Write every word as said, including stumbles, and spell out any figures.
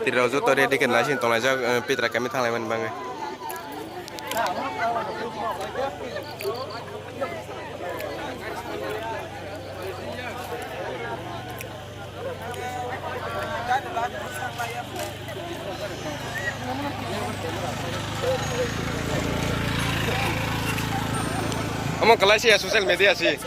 Tirok joto ready khe naising tonglaijak, eh, Pitra kami thanglaimani bagwi. Omo kwlai se ya social media si.